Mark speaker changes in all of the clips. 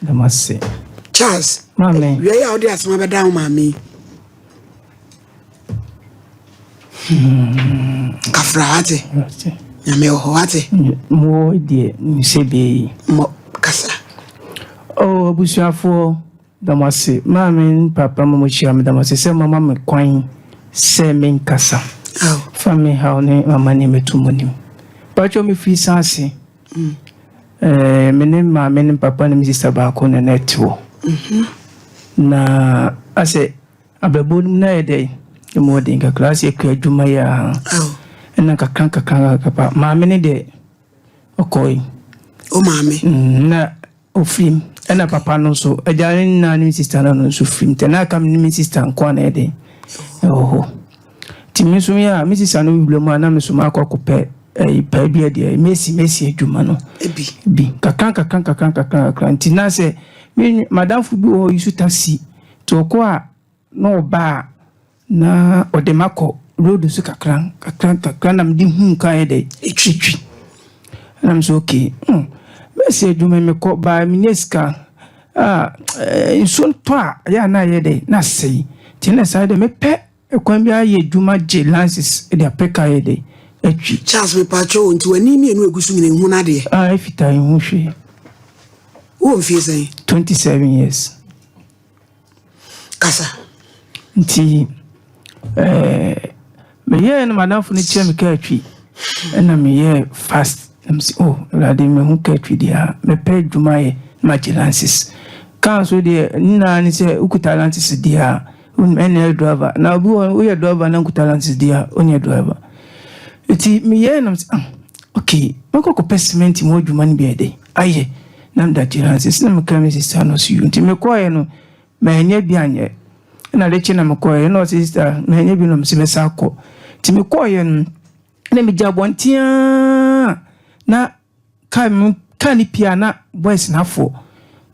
Speaker 1: Meda mo ase.
Speaker 2: Charles,
Speaker 1: Maame.
Speaker 2: Wia yi a wode asɛm abɛda wo maame yi. Kafra wate. Nyame wɔ hɔ wate.
Speaker 1: Mo deɛ mesɛ bie yi.
Speaker 2: Mo kasa.
Speaker 1: Oh, abusuafoɔ, da mo ase. Maame ne papa mo mo kyia me da mo ase sɛ mama me kwan sɛ menkasa. Fa me haw ne mama ne meto mo nim. Patro me firi sanse. Me ne maame ne papa ne me sister baako na na ɛte hɔ. Na asɛ abrabɔ no mu na yɛ dɛ emu ɔden kakra asɛ akua adwuma yi a ɛna kakra kakra kakra maame ne deɛ ɔkɔe.
Speaker 2: O maame.
Speaker 1: Na ofirim ɛna papa no nso agya ne nna ne me sister no nso firim nti na aka me ne me sister nko a na yɛ dɛ ɛwɔ hɔ. Nti me nso yɛ a me sister no wura mu a na me nso maakɔ akɔpɛ ɛyi paa bi adeɛ mesi adwuma no bi kakra kakra kakra kakra kakra nti na sɛ me madamfo bi wɔ hɔ yi so taxi nti ɔkɔ a na ɔba a na ɔde ma kɔ road so kakra kakra kakra na mede hu ka yɛ dɛ etwitwi na me so okay mesi adwuma mekɔ baa menyɛ sika a nsuo ntɔ a ɛyɛ a na yɛ dɛ na asɛe nti na saa dɛ mepɛ kwan bi ayɛ adwuma gye license de apɛ ka yɛ dɛ atwi.
Speaker 2: Charles mepatwo nti w'ani mmienu egu so nyina ehu n'adeɛ.
Speaker 1: A efita ehu hwee.
Speaker 2: Wowɔ mfie sɛn?
Speaker 1: 27 years.
Speaker 2: Kasa.
Speaker 1: Nti meyɛɛ no madamfo no kyerɛ me kaa twi ɛna meyɛɛ fast na mesi oh Awurade mehu kaa twi deɛ a mepɛ adwuma yɛ na magye license. Kaa nso deɛ nyinaa ne sɛ wokuta license deɛ a ɛna driver na obi wɔ woyɛ driver na nkuta license deɛ a wonyɛ driver. Nti meyɛɛ no sɛ ah okay mɛkɔ kɔpɛ cement mu adwuma no bi ayɛ dɛ ayɛ na meda gye license na meka me sister no so yi nti mekɔɛ no manyɛ bi anyɛ ɛna de kye na mekɔɛ na ɔsɛ sister manyɛ bi na ɔsɛ mɛsa akɔ nti mekɔɛ no na megya abɔnten na kaa mu kaa ne pia na boys n'afɔ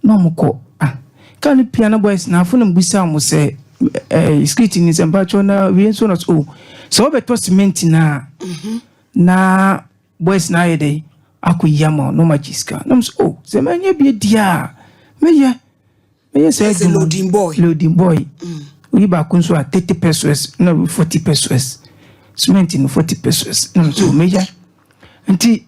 Speaker 1: na ɔmo kɔ ah kaa ne pia na boys n'afɔ na mbisa ɔmo sɛ security ni sɛ mpatsɔ na wie nso na ɔsɛ o sɛ ɔbɛtɔ cement na na boys na ayɛ dɛ akɔ yi ama na ɔmo agye sika na ɔmo sɛ o sɛ manyɛ bi di a mɛyɛ sɛ
Speaker 2: adwuma loading boy.
Speaker 1: Loading boy oyi baako nso a 30 pesos na 40 pesos cement no 40 pesos na nso mɛyɛ nti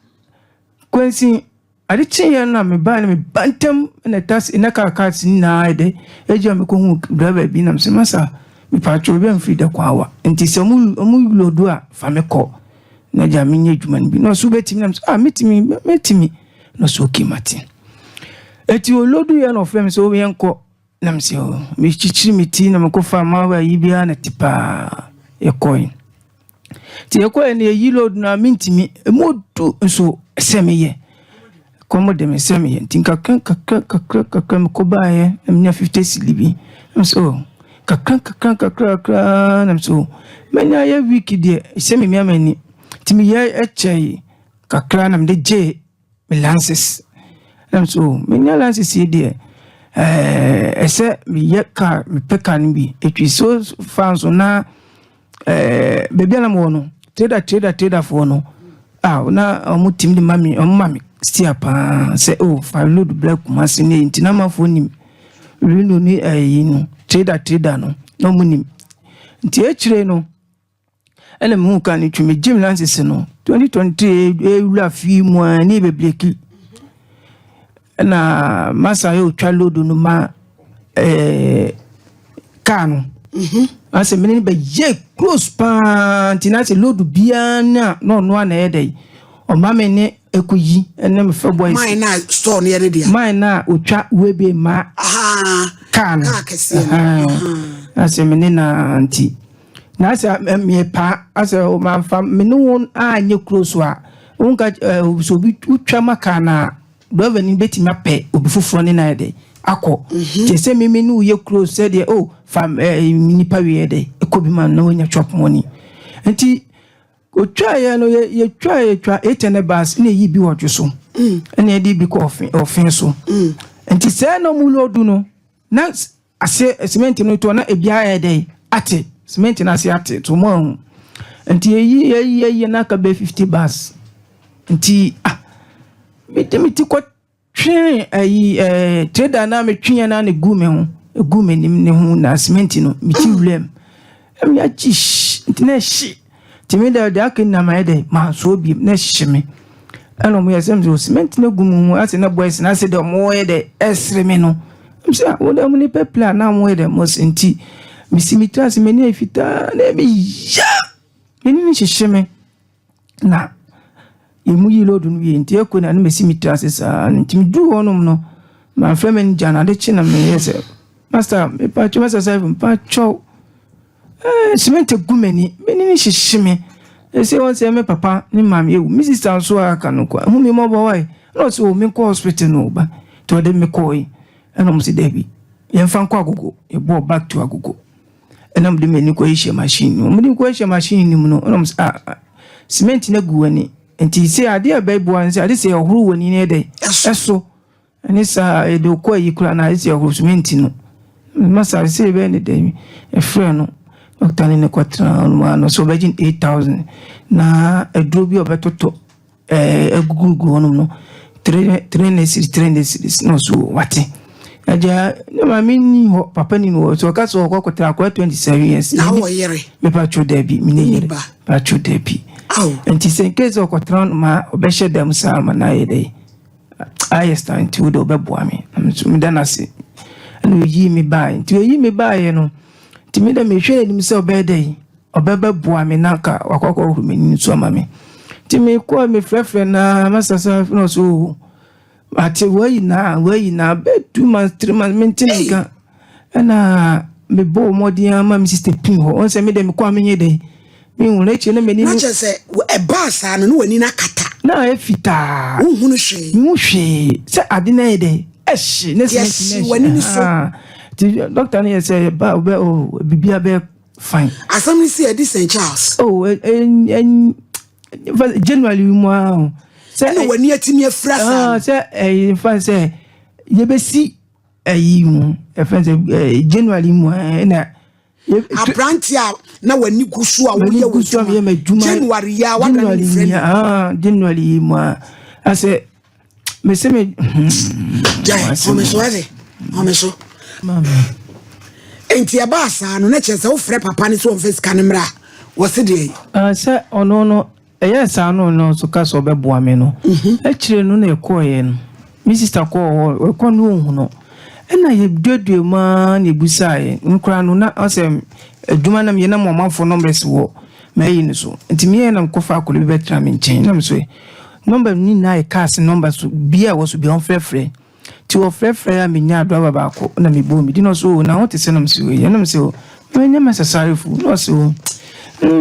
Speaker 1: kwansi ade kyeeɛ no a mebaa no meba ntɛm na taxi na kaa cars nyinaa yɛ dɛ agya mekɔhu driver bi nam sɛ masa mepatwo bɛ mfiri da kwan awa nti sɛ ɔmo load a fa me kɔ na agya menyɛ adwuma no bi na ɔso wobɛtumi nam sɛ ah metumi mɛtumi na ɔso okay mate. Eti oload yɛ na ɔfrɛ me sɛ yɛnkɔ nam sɛ mekyikyiri me ti na mekɔfa ma yi biara na te paa yɛkɔe nti yɛkɔɛ no yɛyi load no a mentumi ɛmu odu nso sɛ meyɛ kɔm de me sɛ meyɛ nti nkakra kakra kakra kakra mekɔbaeɛ na menya 50 cedi bi nam sɛ oh kakra kakra kakra kakra nam sɛ oh manya yɛ week deɛ sɛ memia m'ani nti meyɛ ɛkyɛe kakra na mede gyee me license nam sɛ oh menya license yi deɛ ɛsɛ meyɛ car mepɛ car no bi ɛtwi so fa nso na baabi a na mewɔ no traderfoɔ no a na ɔmo timi de ma me ɔmo ma me steer paa sɛ oh fa load bra Kumasi ne nti na amanfoɔ nim reno ne ɛyi no trader no na ɔmo nim nti akyire no ɛna mehu car no twi me gye me license no 2023 ewura fie mu a ne bebreki ɛna masa yɛ otwa load no ma car no asɛ mene ne bɛyɛ close paa nti na sɛ load biara na ɔno a na ɛyɛ dɛ ɔma me ne ɛkɔyi ɛne me fɛ boys
Speaker 2: mine na store no yɛ ne dea
Speaker 1: mine na otwa webe ma car no
Speaker 2: car kɛseɛ no
Speaker 1: asɛ me ne na nti na asɛ mepaa asɛ mamfa me ne wɔn anyɛ close a wonka sɛ obi wotwa ma car no a driver ni bɛtumi apɛ obi foforɔ ne na yɛ dɛ akɔ kyɛ sɛ meme ne woyɛ close sɛdeɛ o fa nipa wieɛ dɛ ɛkɔ bi ma na wonya chop money nti otwaeɛ no yɛtwa yɛtwa 800 bars na ɛyi bi wɔ dwo so ɛna yɛde bi kɔ ɔfe so nti sɛ na ɔmu load no na ase cement no tɔ na ebi ayɛ dɛ ate cement no ase ate to mo ahu nti yɛyi yɛyi yɛyi na aka bɛ 50 bars nti ah mede me ti kɔ Metwee ayi ɛɛ trader na metweeɛ na ne gu me ho, egu m'anim ne ho na cement no meti wura mu. Ɛmi akyi hyi nti na ɛhye. Nti me deɛ deɛ aka nyinaa mayɛ dɛ mansoɔ biem na ɛhye me. Ɛna ɔmo yɛ sɛ me sɛ cement no gu mu ho asɛ na boys na asɛ deɛ ɔmo yɛ dɛ ɛsere me no. Ɛm sɛ wo deɛ mo nipa pila na mo yɛ dɛ mo se nti mesi me tiri ase m'ani ayɛ fitaa na ɛmi ya m'ani no hyehye me. Na yɛmu yi load no wie nti ɛkɔ na na mesi me tiri ase saa nti meduru hɔnom no mamfrɛ manager no ade kye na meyɛ sɛ master mepatwɔ master sɛ mepatwɔ cement gu m'ani, m'ani no hyehye me. Ɛsɛ wɔn sɛ me papa ne maame ewu, me sister nso a aka no kɔ hu me mmɔbɔ wae. Ɛna ɔsɛ o menkɔ hospital no ba nti ɔde me kɔɔ ɛna ɔmo sɛ daabi yɛmfa nkɔ Agogo. Yɛbɔɔ back to Agogo ɛna ɔmo de m'ani kɔ hyɛ machine no, ɔmo de kɔ hyɛ machine no mu no ɛna ɔmo sɛ ah, cement no agu w'ani nti sɛ adeɛ a ɛbɛboa no sɛ ade sɛ ɛhoro w'ani no yɛ dɛ ɛso ɛne saa yɛde kɔ ayi koraa na ade sɛ ɛhoro cement no masa sɛ ɛbɛyɛ ne dɛ ɛfrɛ no doctor ne ne kɔtena hɔ nom a no sɛ ɔbɛgye 8,000 na aduro bi a ɔbɛtotɔ agugugu hɔnom no 300 cedis, 300 cedis na ɔso wate. Agya ne maame ni hɔ, papa ni hɔ so ɔka sɛ ɔkɔ kɔtena akɔyɛ 27 years.
Speaker 2: Na wɔ yere?
Speaker 1: Mepatwo daabi, mene yere, patwo daabi. Nti sɛ nke sɛ ɔkɔtena no ma ɔbɛhyɛ dɛm saa ma na ayɛ dɛ ayɛ star nti wode ɔbɛboa me na me nso meda no ase. Ɛna ɔyii me baeɛ nti ɔyii me baeɛ no nti me dɛ mehwɛ anim sɛ ɔbɛyɛ dɛ ɔbɛbɛboa me na nka wakɔkɔ horo m'ani nso ama me. Nti mekɔɔ mefrɛfrɛ na masasa na ɔso o ate wayi na bɛ 2 months, 3 months mente ne nka. Ɛna mebɔɔ mmɔden ama me sister pin hɔ ɔn sɛ me dɛ mekɔ a menyɛ dɛ mehu no akyire na m'ani
Speaker 2: na kyerɛ sɛ ɛbaa saa no na w'ani no akata.
Speaker 1: Na ayɛ fitaa.
Speaker 2: Wohunu hwee?
Speaker 1: Mehu hwee sɛ ade no ayɛ dɛ ɛhye ne
Speaker 2: Yɛhye w'ani no so.
Speaker 1: Nti doctor no yɛ sɛ ba ɔbɛ o biribia bɛ fine.
Speaker 2: Asɛm no si ɛdi St Charles?
Speaker 1: Oh, January mu a o
Speaker 2: sɛ ɛna w'ani atumi afira saa no.
Speaker 1: Sɛ ɛyi nfa sɛ yɛbɛsi ɛyi mu ɛfɛn sɛ January mu ɛna
Speaker 2: Aberante a na w'ani gu so a woyɛ
Speaker 1: gu so a meyɛ m'adwuma.
Speaker 2: January yi a wadane ne frɛ
Speaker 1: ni January yi mu a asɛ mese me
Speaker 2: Gyae, home so ɛde home so. Nti ɛbaa saa no na kyerɛ sɛ wofrɛ papa no sɛ ɔmfa sika no mmerɛ a wɔse deɛ?
Speaker 1: Sɛ ɔno no ɛyɛ saa no nso ka sɛ ɔbɛboa me no akyire no na ɛkɔɔeɛ no me sister kɔɔ hɔ ɛkɔ no ɔhu no ɛna yɛduadua mu ara na ɛbusaeɛ nkora no na ɔsɛ adwuma nam yɛnam ɔmanfoɔ numbers wɔ mayi no so nti meyɛ nam kɔfa akɔla bi bɛtena me nkyɛn nam so number no nyinaa yɛ cars number so bia ɛwɔ so bia ɔmfrɛfrɛ nti wɔfrɛfrɛ a menya driver baako na mebɔ me di na ɔso o na ho te sɛ nam sɛ oyɛ nam sɛ o menya mɛsasarefo na ɔsɛ o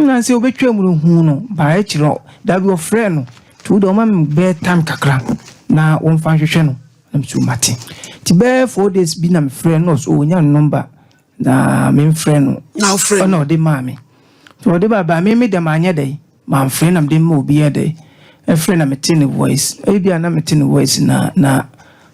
Speaker 1: na sɛ wobɛtwa mu no hu no baa akyirɛ dabi ɔfrɛ no nti wode ɔma me bɛɛ time kakra na wɔmfa nhwehwɛ no na mesɛ mate nti bɛɛ 4 days bi na mefrɛ no na ɔsɛ ɔnya no number na memfrɛ no.
Speaker 2: Na wofrɛ?
Speaker 1: Ɔna ɔde maa me nti ɔde ba ba me me dɛm anyɛ dɛ mamfrɛ na mede ma obi yɛ dɛ ɛfrɛ na mete ne voice ebi a na mete ne voice na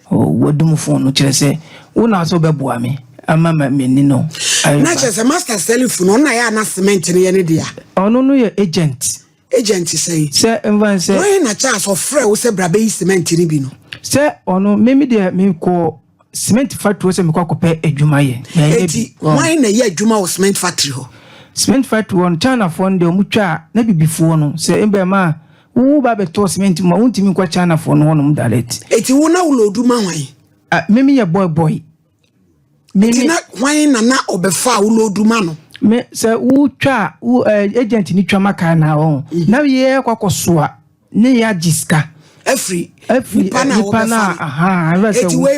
Speaker 1: wadum phone no kyerɛ sɛ wo na sɛ wobɛboa me ama ma m'ani no
Speaker 2: ayɛ na kyerɛ sɛ Master Salifu no ɔno na yɛ ana cement no yɛ ne dea?
Speaker 1: Ɔno no yɛ agent.
Speaker 2: Agent sɛn?
Speaker 1: Sɛ mfa sɛ
Speaker 2: wɔn na Charles ɔfrɛ wo sɛ bra bɛyi cement no bi no?
Speaker 1: Sɛ ɔno memi deɛ mekɔ cement factory sɛ mekɔ akɔpɛ adwuma yɛ.
Speaker 2: Eti wɔn na ɛyɛ adwuma wɔ cement factory hɔ?
Speaker 1: Cement factory hɔ no Chinafoɔ no deɛ ɔmo twa a na bibifoɔ no sɛ mbɛma a wo ba bɛtɔ cement mu a wontumi nkɔ Chinafoɔ no hɔnom direct.
Speaker 2: Eti wo na wo load ma hwan?
Speaker 1: Ah, memi yɛ boy boy.
Speaker 2: Eti na hwan na ɔbɛfa a wo load ma no?
Speaker 1: Me sɛ wotwa a wo agent ni twa maka na wɔn na yɛ kɔ akɔsoa ne yɛ agye sika.
Speaker 2: Afiri
Speaker 1: afiri
Speaker 2: nipa na
Speaker 1: nipa na
Speaker 2: wɔbɛfa no.
Speaker 1: Aha ɛfɛ sɛ
Speaker 2: Eti wei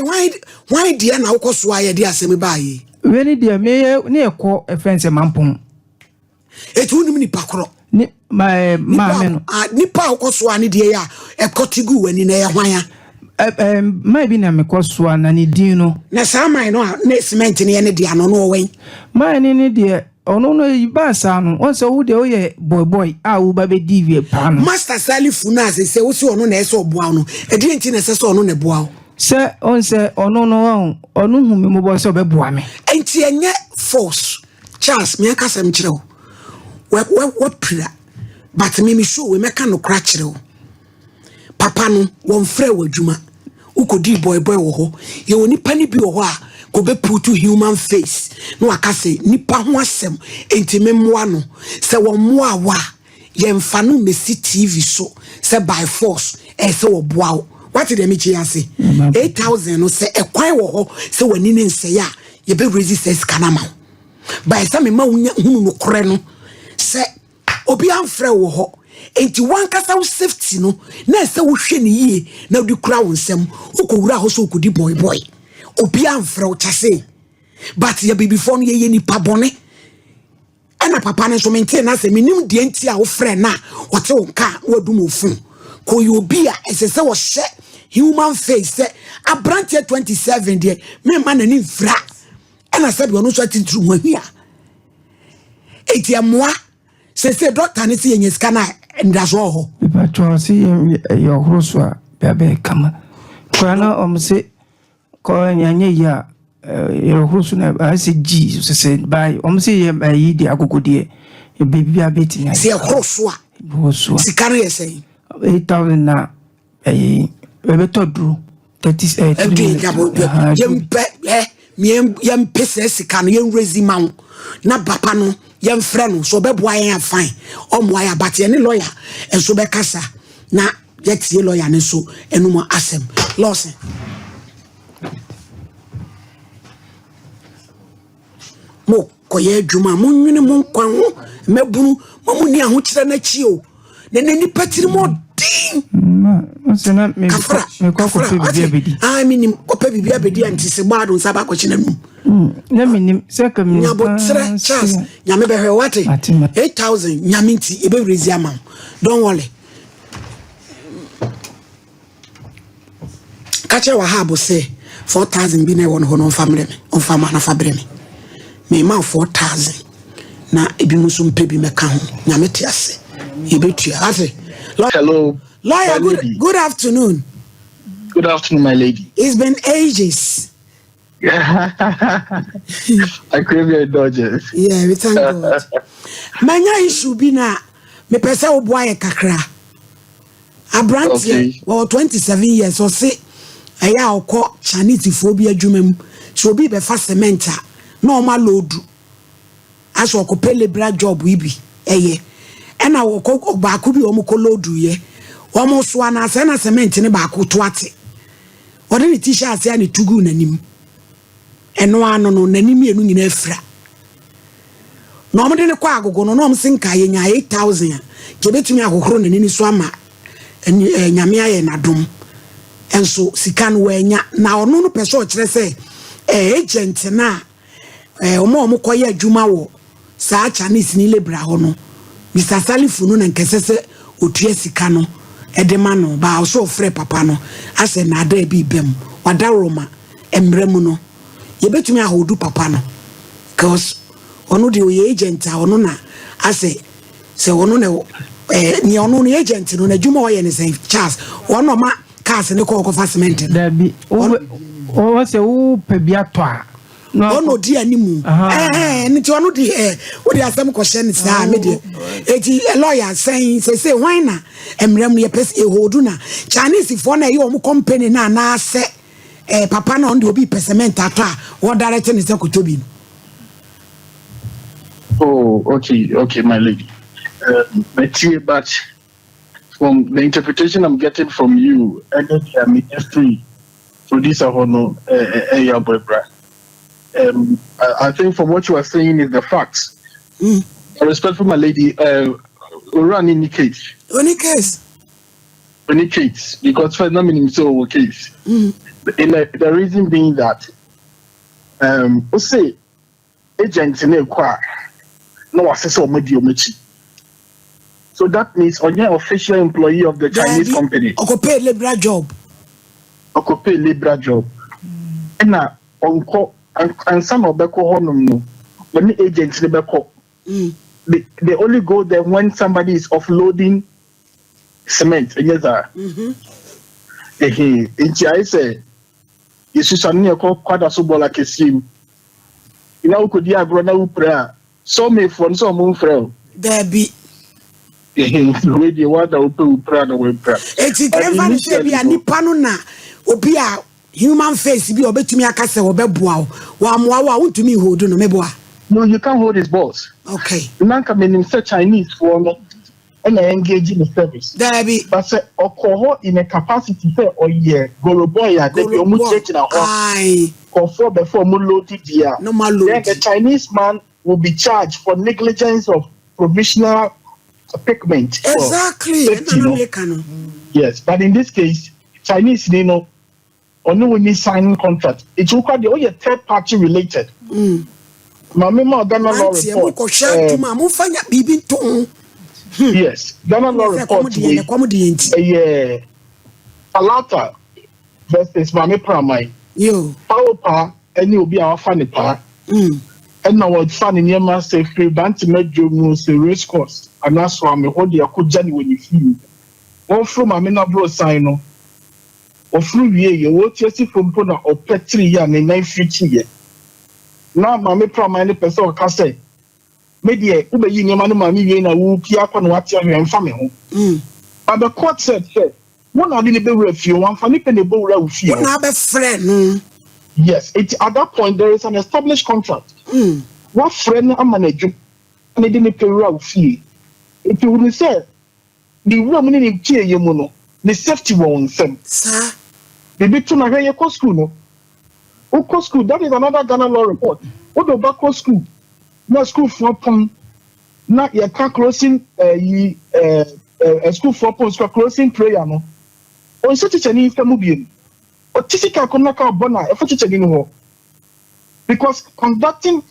Speaker 2: hwan deɛ na wokɔ so a yɛde asɛm baa yi?
Speaker 1: Wei ni deɛ meyɛ ne yɛ kɔ ɛfɛn sɛ Mampɔn.
Speaker 2: Eti wonim nipa korɔ?
Speaker 1: Ne ma maame no.
Speaker 2: Nipa a wokɔ so a ne deɛ yɛ a ɛkɔte gu w'ani na ɛyɛ hwan a?
Speaker 1: Ɛ ɛ maa bi na mekɔ soa na ne din no.
Speaker 2: Na saa man no a ne cement no yɛ ne deɛ no no ɔwɛn?
Speaker 1: Maa ne deɛ ɔno no baa saa no wɔn sɛ wo deɛ woyɛ boy boy a wo ba bɛdi wie paa no.
Speaker 2: Master Salifu no a sɛ wosi ɔno na ɛsɛ ɔboa wo no, ɛdeɛ nti na ɛsɛ sɛ ɔno na ɛboa wo?
Speaker 1: Sɛ ɔn sɛ ɔno no ɔn ɔno hu mi mobɔ sɛ ɔbɛboa me.
Speaker 2: Nti ɛnyɛ force. Charles, meɛka sɛm kyerɛ wo, wapira but me me show wei mɛka nokora kyerɛ wo. Papa no wɔmfrɛ wɔ adwuma. Wokɔdii bɔebɔe wɔ hɔ. Yɛwɔ nipa no bi wɔ hɔ a kɔbɛputu human face na waka sɛ nipa ho asɛm enti memmoa no. Sɛ wɔmmoa wo a, yɛmfa no mmɛsi TV so sɛ by force ɛyɛ sɛ wɔboa wo. Wate deɛ mekye ase? 8000 no sɛ ɛkwan wɔ hɔ sɛ w'ani ne nsɛe a yɛbɛ raise sɛ sika no ama wo. By sɛ mema wo hunu nokorɛ no sɛ obi amfrɛ wo wɔ hɔ nti wankasa wo safety no na ɛsɛ wohwɛ ne yie na wode kura wo nsam. Wokɔwura hɔ sɛ wokɔdi boy boy, obi amfrɛ wo kyase, but yɛ bibifoɔ no yɛyɛ nipa bɔne. Ɛna papa no nso mentee na sɛ menim deɛ nti a wofrɛ no a ɔte wo nka a na wadum wo phone. Kɔyɛ obi a ɛsɛ sɛ wɔhyɛ human face sɛ aberanteɛ 27 deɛ memma n'ani mfira, ɛna sɛdeɛ ɔno nso atitiri ho ahia. Eti ɛmoa sese dɔkta ne sɛ yɛnya sika no a ndasoɔ wɔ hɔ.
Speaker 1: Mepatwɔ sɛ yɛ ɔhoro so a bɛabɛyɛ kama koraa na ɔm se kɔ yɛanyɛ yi a yɛ ɔhoro so na ayɛ sɛ gyi sɛ baa ɔm sɛ yɛ ayi de agogodeɛ biribi a bɛtumi ayɛ.
Speaker 2: Sɛ yɛhoro so a
Speaker 1: horo so a
Speaker 2: sika no yɛ sɛn?
Speaker 1: 8000 na ɛyi ɛbɛtɔ duro 30
Speaker 2: ɛde yɛmpɛ ɛ yɛmpɛ sɛ sika no yɛnrezi ma wo na papa no yɛmfrɛ no so ɔbɛboa yɛn a, fine. Ɔmmoa yɛ abate yɛne lɔya nso bɛkasa na yɛtie lɔya no nso ɛnum asɛm lɔɔsen mo kɔyɛ adwuma. Monwene mo nkwa ho mmabunu ma mo ni ahokyerɛ n'akyi o na ne nipa tiri mu ɔden.
Speaker 1: Sɛ na
Speaker 2: kafra
Speaker 1: mekɔ akɔpɛ biribi abɛdi.
Speaker 2: Ah, menim kɔpɛ biribi abɛdi a nti sɛ bɔ ado nsa baakɔkye n'anum.
Speaker 1: Na menim sɛ ka menim.
Speaker 2: Nyabotrɛ, Charles, Nyame bɛhwɛ wate.
Speaker 1: Ate ma.
Speaker 2: 8000 Nyame nti yɛbɛwerɛzi ama wo, don't worry. Ka kyerɛ Wahab sɛ 4000 bi na ɛwɔ no hɔ no ɔmfa mmerɛ me, ɔmfa ma no fa brɛ me. Mema wo 4000 na ebi mu nso mpɛ bi mɛka ho. Nyame te ase, yɛbɛtua ate.
Speaker 3: Hello.
Speaker 2: Lawyer,
Speaker 3: My
Speaker 2: good,
Speaker 3: lady.
Speaker 2: Good afternoon.
Speaker 3: Good afternoon, my lady.
Speaker 2: It's been ages.
Speaker 3: I crave your indulgence.
Speaker 2: Yeah, we thank God. Manya issue bi na mepɛ sɛ woboa yɛ kakra. Aberanteɛ wɔwɔ 27 years, ɔse ɛyɛ a ɔkɔ Chinesefoɔ bi adwuma mu sɛ obi bɛfa cement a na ɔma load asɛ ɔkɔpɛ labourer job yi bi ɛyɛ. Ɛna wɔkɔ baako bi a wɔn kɔ load yɛ wɔn soa na asɛ na cement ne baako to ate, ɔde ne ti hyɛ ase a ne tu gu n'anim. Ɛno ano no n'anim mmienu nyinaa afira na wɔn de ne kɔ Agogo no na wɔn se nka yɛnya 8000 a yɛbɛtumi ahohoro n'ani ni so ama ɛni Nyame ayɛ n'adom. Nso sika no wɔanya na ɔno no pɛ sɛ ɔkyerɛ sɛ agent na wɔn a wɔn kɔyɛ adwuma wɔ saa Chinese ni labourer hɔ no, Mr Salifu no, na nkɛsɛ sɛ otua sika no ɛde ma no baa ɔsɛ ɔfrɛ papa no asɛ naadaa bi bɛm wadaroma mmerɛ mu no yɛbɛtumi ahodu papa no cause ɔno deɛ ɔyɛ agent a ɔno na asɛ sɛ ɔno na nea ɔno no agent no n'adwuma a ɔyɛ ne sɛn, Charles? Ɔno ɔma cars ne kɔ ɔkɔfa cement no.
Speaker 1: Dabi, wɔ sɛ wopɛ bi atɔ a na
Speaker 2: ɔno odi animu. Ɛɛ nti ɔno de wode asɛm kɔhyɛ ne saa. Me deɛ eti lɔya sɛn sɛsɛ hwan na mmerɛ mu yɛpɛ sɛ ehodu na Chinese foɔ na ɛyɛ wɔn company na anaasɛ papa na ɔno de obi pɛ cement atɔ a wɔdarete ne sɛ kotɔ bi no?
Speaker 3: Oh, okay, my lady. But from the interpretation I'm getting from you, and then the ministry producer hono I think from what you are saying is the facts. Respectful, my lady, run any case.
Speaker 2: Only case.
Speaker 3: Any case, because first, not meaning so case. The reason being that, say, agent ne kɔ a na wasɛ sɛ ɔmo di ɔmo akyi, so that means ɔnyɛ official employee of the Chinese company.
Speaker 2: Ɔkɔpɛ labourer job.
Speaker 3: Ɔkɔpɛ labourer job ɛna ɔnkɔ ansa na ɔbɛkɔ hɔnom no, ɔne agent ne bɛkɔ. They only go there when somebody is offloading cement, ɛnyɛ saa? Ehe, nti ayɛ sɛ yɛsusa no ne yɛkɔ kwada so bɔɔla kɛseɛ mu na wokɔdi agorɔ na wopira a sɔmefoɔ no sɛ ɔmo mfrɛ o.
Speaker 2: Daabi.
Speaker 3: Wei deɛ wada wopɛ wopira na woapira.
Speaker 2: Eti kɛnfa ne sɛ bi a nipa no na Obi a human face bi a ɔbɛtumi aka sɛ wɔbɛboa wo, wɔamoa wo a, wontumi hold no, meboa?
Speaker 3: No, you can't hold his balls. Na nka menim sɛ Chinese foɔ no ɛna engage ne service.
Speaker 2: Daabi.
Speaker 3: But sɛ ɔkɔ hɔ in a capacity sɛ ɔyɛ goro boy a, dabi, ɔmo gyinagyina hɔ, kɔfoɔ bɛfɔ ɔmo load di a,
Speaker 2: No ma load.
Speaker 3: Then the Chinese man will be charged for negligence of provisional equipment for safety
Speaker 2: Ɛna na
Speaker 3: no.
Speaker 2: meka no.
Speaker 3: Yes, but in this case, Chinese ni no, ɔne wo ni signing contract. It's wokɔ deɛ ɔyɛ third party related. Maame ma Ghana law
Speaker 2: Mmeranteɛ,
Speaker 3: report.
Speaker 2: mokɔhwɛ adwuma a, momfa nya biribi nto ho.
Speaker 3: Yes, Ghana law
Speaker 2: Sɛ kɔm
Speaker 3: report
Speaker 2: deɛ
Speaker 3: wei
Speaker 2: ne kɔm deɛ nti.
Speaker 3: Ɛyɛ Falata versus Maame Praman.
Speaker 2: Yo.
Speaker 3: Pawo paa ɛne obi a wafa ne paa. Ɛna wɔfa ne nneɛma sɛ firi Bantama dwom sɛ race course anaa Soame hɔ de akɔgya ne wɔ ne fie. Wɔmforo maame no aboro no, wɔforo wie yɛ, wɔti asi fam mpo na ɔpɛ tiri yi a ne nan firi kyiiɛ. Na Maame Praman no pɛ sɛ ɔka sɛ, me deɛ, wobɛyi nneɛma no maame wie na wopie akɔ na wate ahwɛ mfa me ho. But the court said sɛ wo na ɔde ne bɛwura fie, wɔamfa ne pɛ na ɛbɛwura wo fie
Speaker 2: Wo
Speaker 3: hɔ.
Speaker 2: na abɛfrɛ no.
Speaker 3: Yes, it, at that point there is an established contract. Wafrɛ no ama no adwuma ne de ne pɛ wura wo fie. Nti wunu sɛ ne wura mu ne ne fie yɛ mu no, ne safety wɔ wo nsam.
Speaker 2: Saa.
Speaker 3: Biribi to na hwɛ, yɛkɔ school no, wokɔ school, that is another Ghana law report. Wode wo ba kɔ school na schoolfoɔ pɔn na yɛka closing ɛyi ɛɛ ɛɛ schoolfoɔ pɔn school closing prayer no, ɔnhyɛ tikyani nsa mu biem. Ɔte sika kɔm na ka ɔbɔ na ɛfɔ tikyani no hɔ because conducting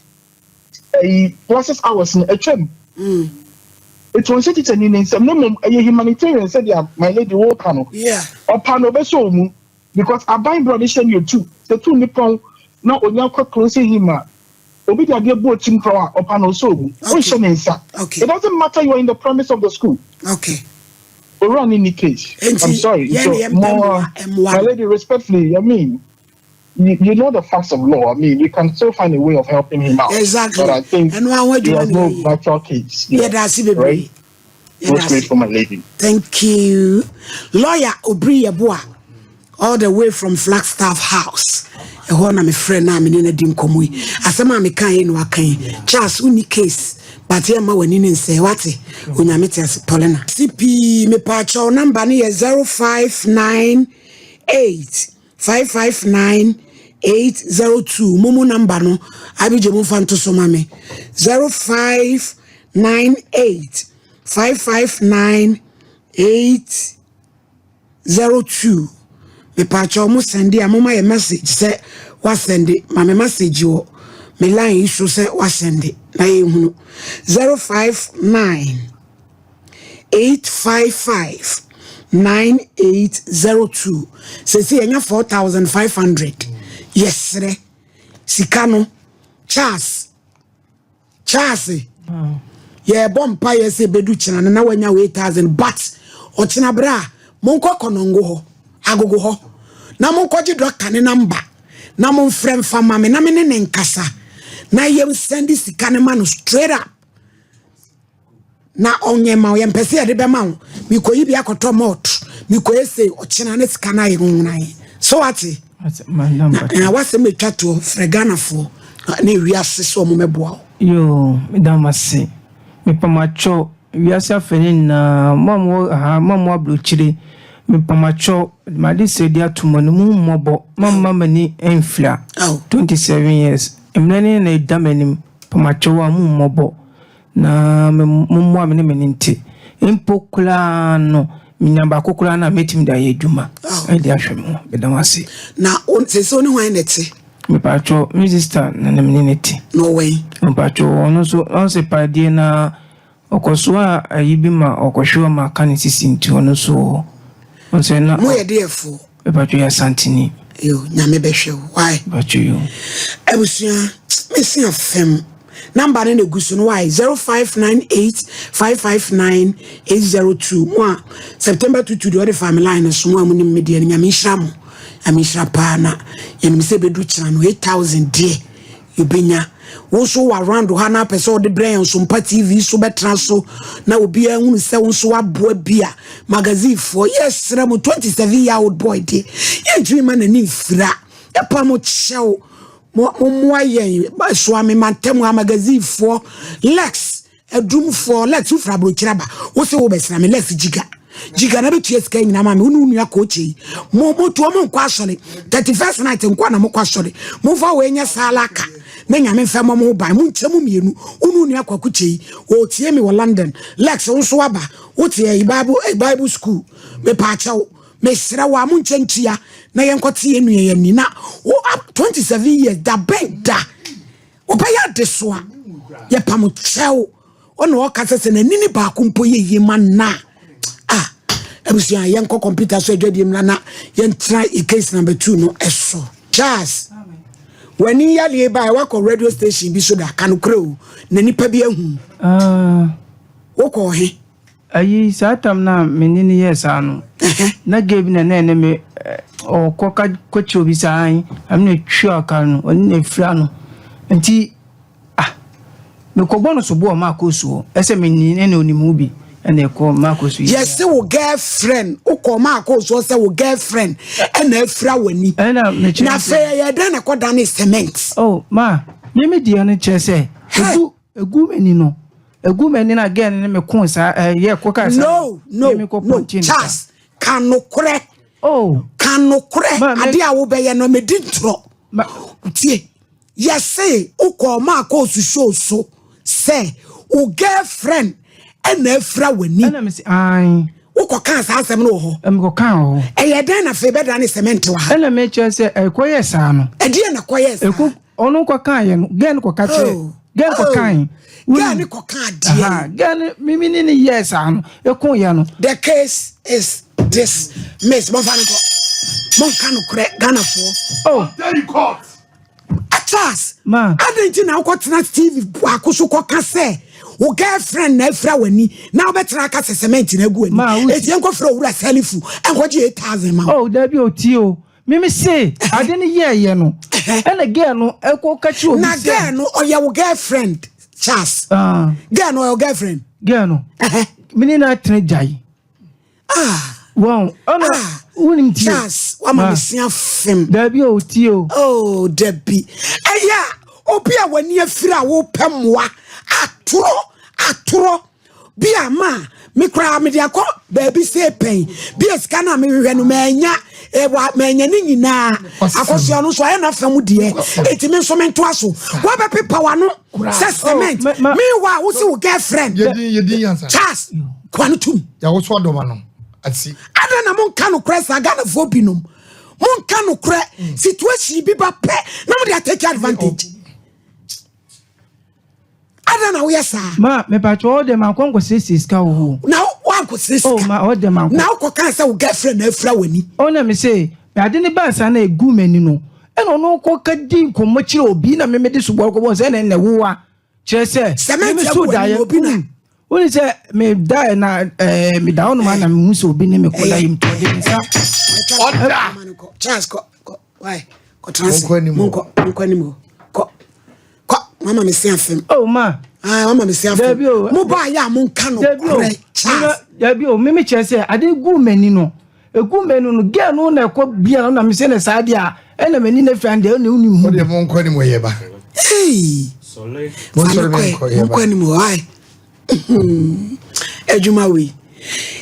Speaker 3: ɛyi classes hours no atwam. Etu ɔnhyɛ tikyani ne nsam na mmom ɛyɛ humanitarian, sɛdeɛ my lady wɔɔka no. Ɔpa na ɔbɛhyɛ wɔn mu because aban bro de hyɛ no yɛ tu sɛ tu nipa na onya kɔ closing him a, obi de adeɛ bɔ otim kora a, ɔpa na ɔsɔ mu, ɔnhyɛ ne nsa. It doesn't matter you are in the premise of the school. Owura ni ni case.
Speaker 2: Enti,
Speaker 3: I'm sorry.
Speaker 2: Yɛn
Speaker 3: So,
Speaker 2: yɛn
Speaker 3: more,
Speaker 2: mmoa.
Speaker 3: My lady, respectfully, I mean, you know the facts of law. I mean, you can still find a way of helping him out. But I think
Speaker 2: Ɛno aho
Speaker 3: he
Speaker 2: adwuma
Speaker 3: has
Speaker 2: ne
Speaker 3: no
Speaker 2: yɛyɛ.
Speaker 3: virtual case. Yeah.
Speaker 2: Yɛda ase bebree.
Speaker 3: Right?
Speaker 2: Yɛda
Speaker 3: Most
Speaker 2: ase.
Speaker 3: grateful, my lady.
Speaker 2: Thank you. Lawyer Obiri Yeboah, all the way from Flagstaff House. Ɛhɔ na mefrɛ no a mene no di nkɔmmɔ yi. Asɛm a meka yi na waka yi. Charles, wonni case, but yɛmma w'ani ne nsɛ, wate? Onyame te ase, Paulina. CP, mepaakyɛw, number no yɛ 0598 559 802. Momo number no, Abigye, momfa nto so ma me. 0598 559 802. Mepaakyɛw, mo send a, moma yɛ message sɛ wasend. Ma me message wɔ me line yi so sɛ wasend na yɛhunu. 059 855 9802. Sɛsi yɛnya 4500. Yɛserɛ sika no. Charles, Charles, yɛbɔ mpa yɛ sɛ ɛbɛdu kyena no na wanya 8000, but ɔkyena berɛ a monkɔ Kɔnɔngo hɔ, Agogo hɔ, na monkɔgye doctor ne number na momfrɛ mfa ma me na me ne ne nkasa na yɛnsend sika no ma no straight up na ɔnyɛ ma wo. Yɛmpɛ sɛ yɛde bɛma wo, mekɔyi bi akɔtɔ malt, mekɔyɛ sei. Ɔkyena ne sika no ayɛ nwonwonae so, wate? Na wasɛm atwa toɔ, frɛ Ghanafoɔ na ewiase sɛ ɔmo mɛboa wo.
Speaker 1: Yo, meda mo ase. Mepamakyɛw, wiase afɛ ne nyinaa, mo a mowɔ ha, mo a mowɔ aburokyire, mepamakyɛw, made sɛ de ato mo no mu mmɔbɔ, mamma m'ani mfira. 27 years mmerɛ ne na ɛda m'anim. Pamakyɛw a, mo mmɔbɔ na mommoa me ne m'ani nte mpo koraa no, menya baako koraa no a mɛtumi de ayɛ adwuma ɛde ahwɛ me ho. Meda mo ase.
Speaker 2: Na sɛ wo ne hwan na ɛte?
Speaker 1: Mepatwɔ, me sister na ne mene ne te.
Speaker 2: Na ɔwɛn?
Speaker 1: Mepatwɔ, ɔno nso ɔn sɛ padeɛ na ɔkɔ so a ayi bi ma ɔkɔhwɛ ma aka ne sisi, nti ɔno nso wɔ hɔ. Ɔn sɛ na
Speaker 2: Moyɛ deɛfoɔ?
Speaker 1: Mepatwɔ, yɛ Asanteni.
Speaker 2: Yo, Nyame bɛhwɛ wo, why?
Speaker 1: Mepatwɔ, yo.
Speaker 2: Abusua, mesi afɛm number no na egu so no, why? 0598 559 802. Mo a September 22 deɛ ɔde fa me line no so, mo a mo nim me deɛ no, Nyame nhyira mo, Nyame nhyira paa. Na yɛnim sɛ ɛbɛdu kyena no, 8000 deɛ. Yɛbɛnya. Wo nso wɔ around ha na apɛ sɛ wode brɛ yɛn Sompa TV so bɛtena so na obiara hunu sɛ wo nso waboa bi a magazinefoɔ yɛsrɛ mo 27 year old boy de yɛntumi ma n'ani mfira yɛpa mo kyɛw mo mmoa yɛn soame mantam ha magazinefoɔ lex Adumfoɔ Lex wofiri aburokyire aba wo se wobɛsra me Lex Jiga Jiga na bɛtua sika nyina ma me wo ne wo nua kookye yi mo motoɔ mo nkɔ asɔre 31st night nkɔ na mokɔ asɔre momfa wei nyɛ saalaka na nyame mfɛ mɔ mo ho ban monkyɛ mo mmienu wo ne wo nua kwaku kyei wɔtie me wɔ London Lex wo nso aba wote ɛyi Bible eh, Bible school mepaakyɛw mesrɛ wo a monkyɛ ntua na yɛnkɔte yɛn nua yɛn ani na wo 27 years da bɛn da Ɔbɛyɛ adesoa. Yɛpam kyɛw. Ɔna ɔka sɛ sɛ n'ani ne baako mpo yɛ yie ma nna a. Abusua yɛnkɔ kɔmputa so adwadie mmra na yɛntena yɛ case number two no ɛso. Charles, w'ani yadeɛ baeɛ wakɔ radio station bi so da ka nokorɛ o na nipa bi ahu.
Speaker 1: Ah.
Speaker 2: Wokɔɔ he?
Speaker 1: Ayi, saa tam no a me ne no yɛɛ saa no, na gay bi na na ɛne me ɔkɔ ka kɔkyerɛ obi saa an, ɛme na twa kar no, ɔne na efira no. Nti, ah, mekɔbɔ no sobo wɔ Marcos hɔ, ɛsɛ me ne na onim ho bi, ɛna ɛkɔ Marcos yɛ.
Speaker 2: Yɛse wo girlfriend, wokɔ Marcos hɔ sɛ wo girlfriend ɛna afira w'ani.
Speaker 1: Ɛna mekyerɛ
Speaker 2: Na afei ɛyɛ dɛn na ɛkɔdane cement?
Speaker 1: Oh, ma, me me deɛ no kyerɛ sɛ, egu, egu m'ani no. Egu m'ani na girl no ne me koo saa ɛɛ yɛ kɔ kaa saa.
Speaker 2: No no
Speaker 1: Me kɔ
Speaker 2: no
Speaker 1: pɔnkye ne saa.
Speaker 2: Charles ka nokorɛ.
Speaker 1: Oh.
Speaker 2: Ka nokorɛ
Speaker 1: Ma me.
Speaker 2: adeɛ a wobɛyɛ no medi ntorɔ.
Speaker 1: Ma.
Speaker 2: Tie yɛse wokɔɔ Marcos show so sɛ wo girlfriend ɛna afira w'ani.
Speaker 1: Ɛna me se ae.
Speaker 2: Wokɔ kaa saa asɛm no wɔ hɔ.
Speaker 1: Mekɔ kaa wɔ hɔ.
Speaker 2: Ɛyɛ dɛn na afei bɛdane cement wɔ ha?
Speaker 1: Ɛna mekyerɛ sɛ ɛkɔyɛɛ saa no.
Speaker 2: Ɛdeɛn na ɛkɔyɛɛ saa?
Speaker 1: Ɛkɔ Ɔno kɔ kaa yɛ no girl no kɔ ka kyerɛ
Speaker 2: Oh,
Speaker 1: girl kɔ
Speaker 2: oh.
Speaker 1: kaa yɛ.
Speaker 2: Girl no kɔ kaa deɛ.
Speaker 1: Aha girl no mimi ne ne yɛɛ saa no eko yɛ no.
Speaker 2: The case is this miss mɔnfa no nkɔ monka nokorɛ Ghanafoɔ.
Speaker 1: Oh.
Speaker 4: Daily court.
Speaker 2: Charles.
Speaker 1: Ma.
Speaker 2: Adɛn nti na wokɔtena TV baako so kɔka sɛ wo girlfriend na afira w'ani na wobɛtena aka sɛ cement na agu w'ani. Eti yɛnkɔfrɛ owura Salifu ɛnkɔgye 8000 ma wo.
Speaker 1: Oh dabi o tie o. Me me se ade no yɛɛyɛ no ɛna girl no ɛkɔ ka kyerɛ obi sɛ.
Speaker 2: Na girl no ɔyɛ wo girlfriend Charles.
Speaker 1: Ah.
Speaker 2: Girl no ɔyɛ wo girlfriend.
Speaker 1: Girl no. Me ne na atena gyae.
Speaker 2: Ah.
Speaker 1: Wɔn ɔna
Speaker 2: ah.
Speaker 1: wonim tie.
Speaker 2: Charles wama me se afem.
Speaker 1: Dabi o tie o.
Speaker 2: Oh dabi. Ɛyɛ obi a w'ani afiri a wopɛ mmoa atoro atoro. Bi a ma me koraa mede akɔ baabi see pɛn. Bi a sika no a mehwehwɛ no manya ɛwa manya ne nyinaa. Akosua no nso ayɛ n'afa mu deɛ. Enti me nso mentoa so. Woabɛpepa w'ano sɛ cement.
Speaker 1: Oh,
Speaker 2: Meanwhile, wo se wo girlfriend.
Speaker 4: Yɛdin yɛdin yansa.
Speaker 2: Charles, koa no tum.
Speaker 4: Yɛawoso adɔma no ati.
Speaker 2: Adɛn na monka nokorɛ saa Ghanafoɔ binom? Monka nokorɛ.
Speaker 4: Mm.
Speaker 2: Situation bi ba pɛ na mode atake advantage. Adɛn na woyɛ saa?
Speaker 1: Ma mepatwa ɔwɔ dɛ mankɔ nkɔsiesie sika wɔ hɔ.
Speaker 2: Na wankɔsiesie sika.
Speaker 1: Oh ma ɔwɔ dɛ mankɔ.
Speaker 2: Na wokɔ kaa sɛ wo girlfriend na afira w'ani.
Speaker 1: Oh na me se ade ne baa saa na egu m'ani no ɛna ɔno kɔ ka di nkɔmmɔ kyerɛ obi na me mede soboɔ kɔbɔ sɛ ɛna ɛna wowa kyerɛ sɛ me me so daeɛ
Speaker 2: obi na.
Speaker 1: Wone sɛ me daeɛ na ɛɛ me da hɔ nom a na mehu sɛ obi ne me kɔ da yim tɔ de nsa.
Speaker 4: Ɔda.
Speaker 2: Charles kɔ kɔ why kɔtena ase
Speaker 4: Monkɔ anim hɔ.
Speaker 2: monkɔ monkɔ anim hɔ kɔ. Kɔ, mama me se afem.
Speaker 1: Oh ma.
Speaker 2: Ah, mama me se afem.
Speaker 1: Dabi o.
Speaker 2: Mo ba ya mo nka no korɛ. Charles.
Speaker 1: Dabi o, me me kyerɛ sɛ ade gu m'ani no. Egu m'ani no, girl no na ɛkɔ bia no na me sɛ na saa deɛ a, ɛna m'ani na fira deɛ ɛna wonim ho.
Speaker 4: Wo deɛ mo nkɔ anim yɛ ba.
Speaker 2: Hey.
Speaker 4: Mo nsɔre me nkɔ yɛ ba.
Speaker 2: Mo nkɔ anim hɔ ai. Adwuma wei.